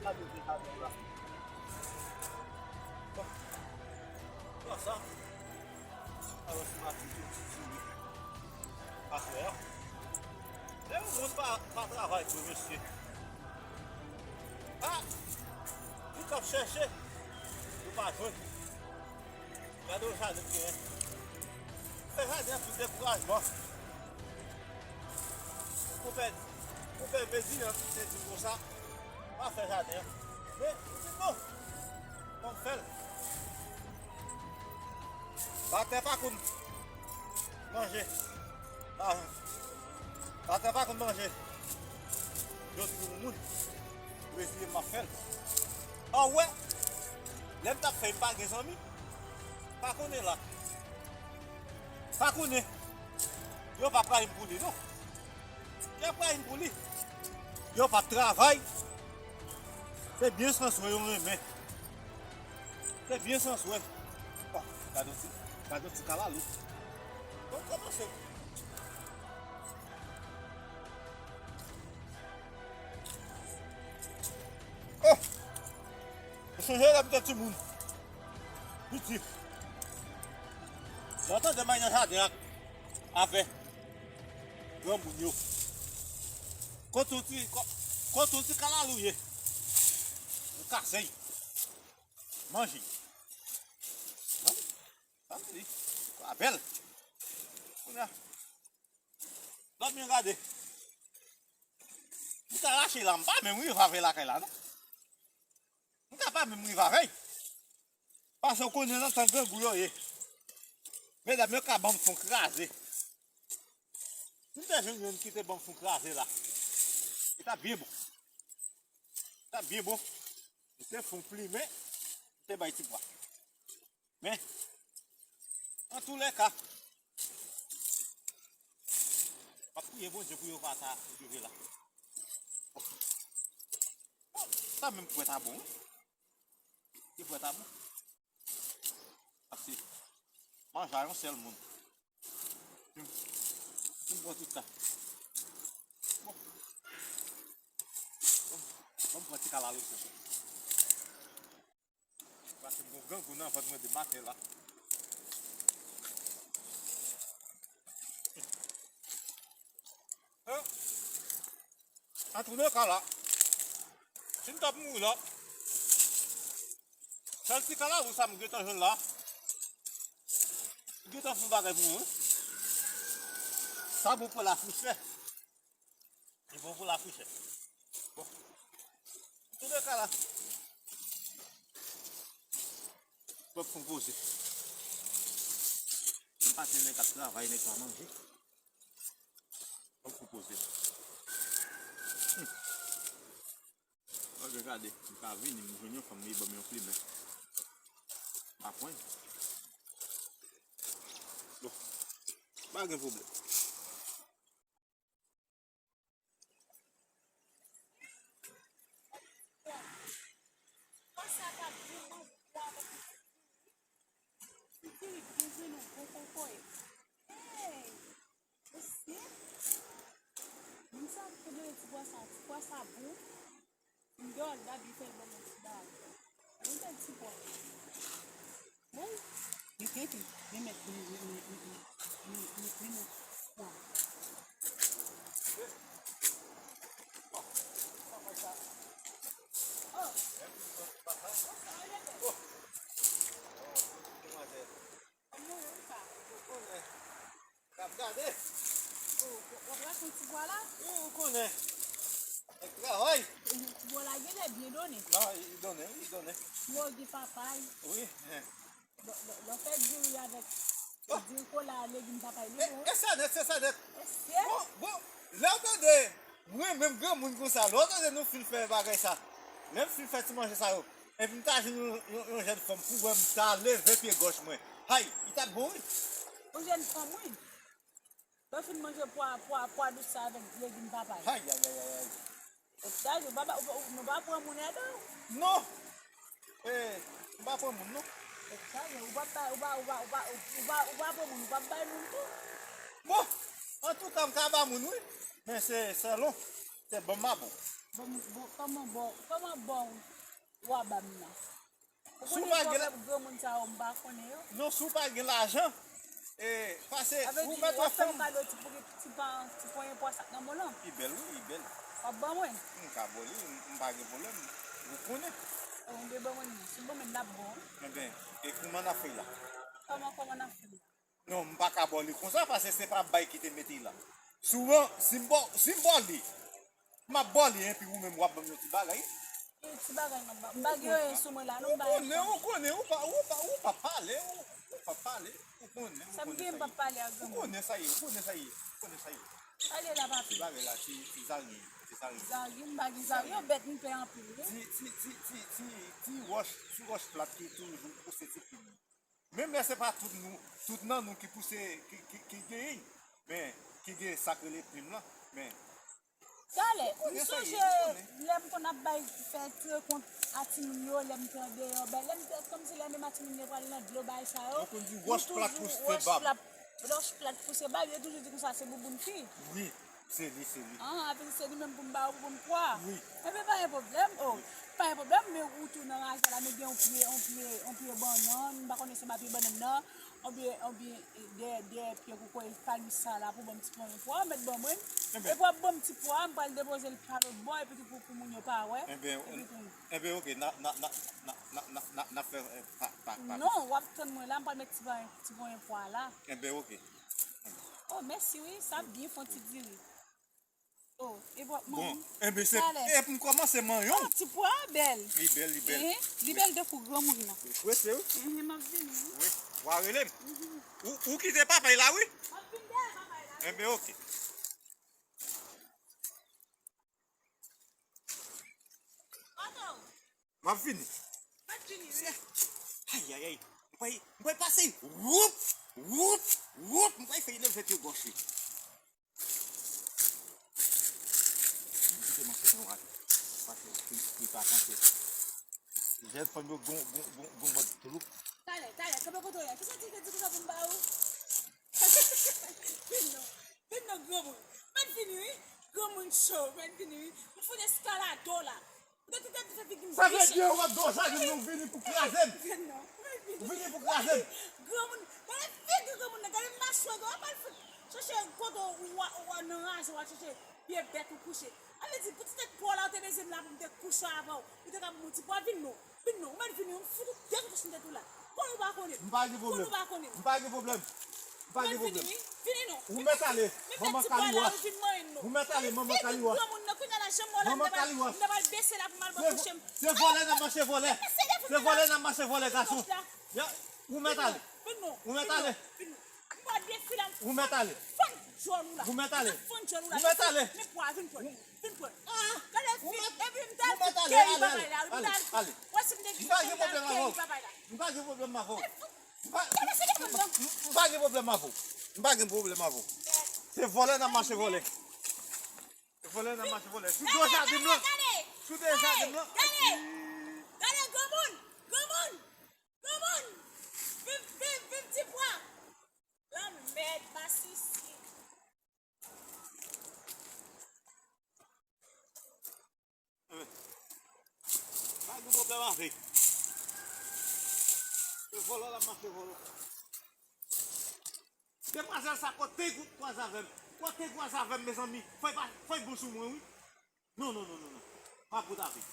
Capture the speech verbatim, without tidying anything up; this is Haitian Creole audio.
Gade vye jaden la. Bon. Konsa. Alò, si mache tou ti diri. Afè a. Lè yon moun pa, pa travay vre, mesye. A! Li t ap chèche. Li pa jwenn. Gade yon jaden ki genyen. Fè jaden an pou dekourajman. Pou fè, pou fè mezi an te di konsa, pa fè jaden an. Men, li di non. Fò m fè l. Batè pa konn manje. Pa, batè pa konn manje. Jodi moun moun. Reziye m ap fè l. An wè, lè m t ap fè m pa gen zanmi. Pa konnen la. Pa konnen. Yo pa prale m pou li non. Yo prale m pou li. Yo pa travay. Se byen sanswe yo renmen. Se byen sanswe. Oh, gade yon ti, gade yon ti kalalou. Bon, kòmanse. Oh! Ou sonje lè m te timoun? Piti. Lè w tande m al nan jaden ak, avè granmoun yo. Kote yon ti, ko-, kote yon ti kalalou ye? Ou kase l. Manje. Manje. Manje li. Avè l. Kounye a. Dòmi gade. M ka rache la, m pa menm rive avè l lakay la, non. M ka pa menm rive avè l. Paske w konnen nan tan grangou yo ye. Medam yo ka ban m fon kraze. Si m te jwenn youn ki te ban m fon kraze la, li t ap byen bon. Li t ap byen bon. M te fon plimen, m te bay ti bwa. Men, antoulèka, m ap priye Bondye pou yo pa ta rive la. Bon, sa menm pwèt a bon, wi. Ti pwèt a bon. Pase manje a yon sèl moun. Fin, fin pran tout sa. Bon. Bon, bon, pran ti kalalou sa. Paske m gon grangou nan vant mwen de maten la. Hein? Antoulèka la, si m t ap mouri la, sèl ti kalalou sa m gentan jwenn la, li gentan fè yon bagay pou mwen, wi. Sa bon pou lafrechè. Li bon pou lafrechè. Bon. Antoulèka la, pèp fon poze. M pa tande nèg k ap travay, nèg pa manje. Pèp fon poze. Hmm. Ok, gade, m ka vini, m jwenn yon fanm, li ban m yon plimen. Pa pran. Bon. Pa gen pwoblèm. Pase a ta byen manje avèk yon ti diri. Ti diri byen jwenn yon bon kokoye. Hey! Mesye! Moun sa ki te manje ti pwa sa, ti pwa sa bon. M dòl, Dabi fè l ban mwen ti bagay. Yon bèl ti pwa. Bon, li kenken, li mèt, li, li, li, li, li, li, li, li, li, li, bon. Oh! Oh! Demoiselle. Ou konnen. K ap gade. Ou, ou, w ap rache yon ti bwa la? Wi, ou konnen. Nèg travay. Ti bwa la genlè byen donnen. Non, li donnen, li donnen. Bwa gen papay. Wi, hein. Lè, lè, lè w fè diri avèk, ah, diri kola, legim papay, li bon. E, e sa nèt, se sa nèt. Mesye. Bon, bon, lè w tande, mwen menm granmoun konsa, lè w tande nou fin fè bagay sa, lè m fin fè ti manje sa yo, epi m ta jwenn yon, yon, yon jèn fanm pou wè m ta leve pye gòch mwen. Hay, li t ap bon, wi. Yon jèn fanm, wi. Lè w fin manje pwa, pwa, pwa dous sa avèk legim papay. Ay, ay, ay, ay, ay. Sa vle, ou pa, ou pa, ou pa, nou pa pran moun adan. Non. Eh, m pa pran moun, non. Sa vle, ou pa, ou pa, ou pa, ou pa, ou pa, ou pa pran moun, ou pa bay moun tou. Bon, antouka, m ka ba moun, wi. Men se, se lon. Se bon, m pa bon. Bon, bon, kòman bon, kòman bon w a ba m nan? Ou konnen pwovèb granmoun sa yo, m pa konnen yo. Non, si w pa gen lajan, e, pase, ou mèt yon fanm. Sa vle di, w ap fè yon kado ti, ti pa, ti ponyen pwa sa k nan men w lan. Li bèl, wi, li bèl. W ap ban mwen? M ka ba w li, m, m pa gen pwoblèm. Ou konnen. Ou vle ban mwen li. Si w ban mwen li, l ap bon. Enben, e kòman n ap fè la? Kòman, kòman n ap fè la? Non, m pa ka ba w li konsa, paske se pa bay ki te mete l la. Souvan, si m ba w, si m ba w li, m ap ba w li, enpi ou menm w ap ban m yon ti bagay. Yon ti bagay m ap ba w. M pa gen anyen sou mwen la, non, m pa gen anyen. Ou konnen, ou konnen, ou pa, ou pa, ou pa pale, ou, ou pa pale, ou konnen, ou konnen sa ye. Sa m gen, m pa pale ak granmoun. Ou konnen sa ye, ou konnen sa ye, ou konnen sa ye. Pale la, papi. Ti bagay la, ti, ti zarin, ti zarin. Zarin, m pa gen zarin, yo bèt, m pè anpil, wi. Ti, ti, ti, ti, ti, ti wòch, ti wòch plat ki toujou pouse ti plim. Menm lè se pa tout nou, tout nan nou ki pouse, ki, ki, ki genyen, men, ki gen sa k rele plim lan, men. Talè, m sonje lè m konn ap bay, fè ti rekont a timoun yo, lè m te andeyò, bay, lè m te, kòmsi lè menm a timoun yo pral nan dlo, bay sa yo. Yo konn di wòch plat pouse bab. Wòch plat, wòch plat pouse bab, yo toujou di konsa se bouboun fi. Wi. Se li, se li. Ah, api se li menm pou m ba ou, pou m kwè. Wi. Enben, pa gen pwoblèm. Oh, pa gen pwoblèm, men ou tou nan raje la, men gen yon pye, yon pye, yon pye bannann, m pa konnen se pa pye bannann nan, oubyen, oubyen, dèyè, dèyè pye kokoye kalis sa la pou ban m ti pwa, yon pwa, mèt ban mwen. Enben. Epi w ap ban m ti pwa, m pral depoze l pa lòt bò, epi tou pou, pou moun yo pa wè. Enben, epi pou enben, oke, n a, n a, n a fè, eh, pa, pa, pa. Non, w ap tann mwen la, m pral mèt ti pwa, ti pwa, yon pwa la. Enben, oke. Oh, mèsi wi, sa ap byen fè yon ti diri. Oh, e bò, bon, enben, se, e pou m kòmanse manyen w. Oh, ti pwa a bèl. Li bèl, li bèl. Ehe, li bèl de kou granmoun nan. Ou prese, wi? Ehe, m ap vini, wi. Wi, w a rele m. Mhm. Ou, ou kite papay la, wi. M ap vin dèyè papay la, wi. Enben, oke. Kote w? M ap vini. M ap vini, wi. Ayayay. M kwè, m kwè pase. Woup, woup, woup. M kwè fè leve pye gòch li. M kite manchèt mwen wale. Pase, ki, ki pa panse. Jèn fanm yo gon, gon, gon, gon bòt twoup. Talè, talè, kanpe kote w ye. Kisa ti te di konsa pou m ba ou? Vin non, vin non, granmoun. Mèt vini, wi. Granmoun cho, mèt vini, wi. M fout eskalade w la. Sa vle di yo wè do sa vin nou vini pou kraze m. Vini pou kraze m. Granmoun, gade figi granmoun nan, gade machwè granmoun, w ap al fout chèche kote w, w, w nan raje, w al chèche pye bèt ou kouche. Sa vle di pou ti tèt pwa w la, ou te bezwen m la pou m te kouche avè w, ou te ka ban m yon ti pwa, vin non, vin non, ou mèt vini, m fout ou dèyè tèt ou sou tèt ou la. Konn ou pa konnen. M pa gen pwoblèm. Konn ou pa konnen. M pa gen pwoblèm. M pa gen pwoblèm. Vini, vini non. Ou mèt ale, manman Kaliwa. Ou mèt ale, manman Kaliwa. Manman Kaliwa. Se vòlè n ap mache vòlè. Se vòlè n ap mache vòlè, gason. Ou mèt ale. Ou mèt ale. Ou mèt ale. Ou mèt ale. Ou mèt ale. Vin pran. Gade fi, epi m ta fout kèri papay la, wi, m ta fout. M pa gen pwoblèm avè w. M pa gen pwoblèm avè w. M pa, m, m, m pa gen pwoblèm avè w. M pa gen pwoblèm avè w. Se vòlè n ap mache vòlè. Se vòlè n ap mache vòlè. Sou do jaden m lan. Sou do jaden m lan. Gade, gade, gade, granmoun, granmoun, granmoun. Viv, viv, viv ti pwa. Lanmèd, masisi. Pa gen pwoblèm avè l. Se vòlò l ap mache vòlò. Demwazèl sa kote l kwaze avè m. Kote l kwaze avè m, mezanmi. Fò l pa, fò l bon sou mwen, wi. Non, non, non, non, non. Pa bout avè l.